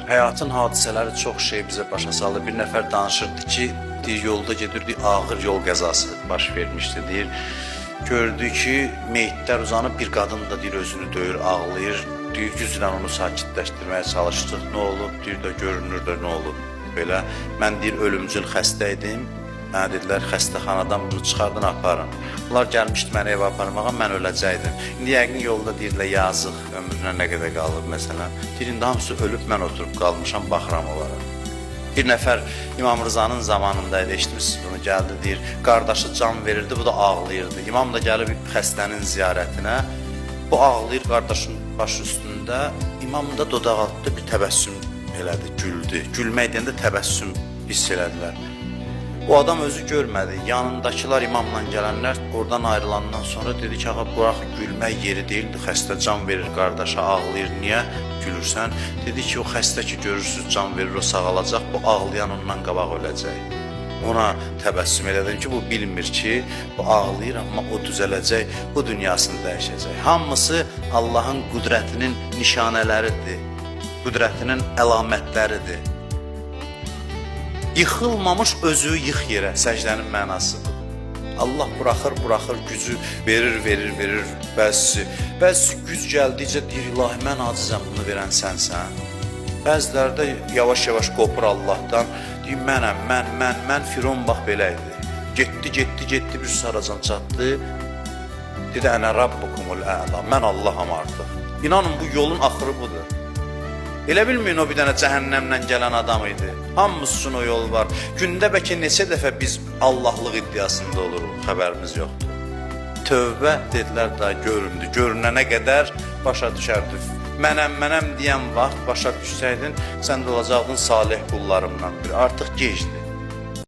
Həyatın hadisələri çox şey bizə başa salır. Bir nəfər danışırdı ki, deyir, yolda gedirdi, ağır yol qəzası baş vermişdi, deyir. Gördü ki, meyitlər uzanıb, bir qadın da deyir, özünü döyür, ağlayır. Deyir, güclə onu sakitləşdirməyə çalışdıq. Nə olub? Deyir də görünür də nə olub? Belə. Mən deyir, ölümcül xəstə idim. Mənə dedilər, xəstəxanadan bunu çıxardın, aparın. Bunlar gəlmişdi məni evə aparmağa, mən öləcəkdim. İndi yəqin yolda deyirlər, yazıq, ömrünə nə qədər qalıb məsələn. Deyir, indi hamısı ölüb, mən oturub qalmışam, baxıram onlara. Bir nəfər İmam Rızanın zamanında idi, eşitmişsiniz bunu, gəldi, deyir, qardaşı can verirdi, bu da ağlayırdı. İmam da gəlib xəstənin ziyarətinə, bu ağlayır qardaşın başı üstündə, İmam da dodaq altında bir təbəssüm elədi, güldü. Gülmək deyəndə təbəssüm hiss elədilər. O adam özü görmədi. Yanındakılar, imamla gələnlər oradan ayrılandan sonra dedi ki, ağa, bura gülmək yeri deyildi. Xəstə can verir qardaşa, ağlayır. Niyə gülürsən? Dedi ki, o xəstə ki görürsüz can verir, o sağalacaq. Bu ağlayan ondan qabaq öləcək. Ona təbəssüm elədim ki, bu bilmir ki, bu ağlayır, amma o düzələcək, bu dünyasını dəyişəcək. Hamısı Allahın qüdrətinin nişanələridir. Qüdrətinin əlamətləridir. Yıxılmamış özü yıx yerə, səcdənin mənasıdır. Allah buraxır, buraxır, gücü verir, verir, verir. Bəzisi güc gəldikcə deyir, ilahi, mən acizəm, bunu verən sənsən. Bəziləri də yavaş-yavaş qopur Allahdan. Deyir, mənəm, mən, mən, mən, Firon bax belə idi. Getdi, getdi, getdi, bir saracan çatdı. Dedi, ənə rabbukumul əla, mən Allaham artıq. İnanın, bu yolun axırı budur. Elə bilməyin o bir dənə cəhənnəmlə gələn adam idi. Hamımız üçün o yol var. Gündə bəlkə neçə dəfə biz Allahlıq iddiasında oluruq, xəbərimiz yoxdur. Tövbə dedilər da göründü. Görünənə qədər başa düşərdi. Mənəm, mənəm deyən vaxt başa düşsəydin, sən də olacaqdın salih qullarımdan biri. Artıq gecdir.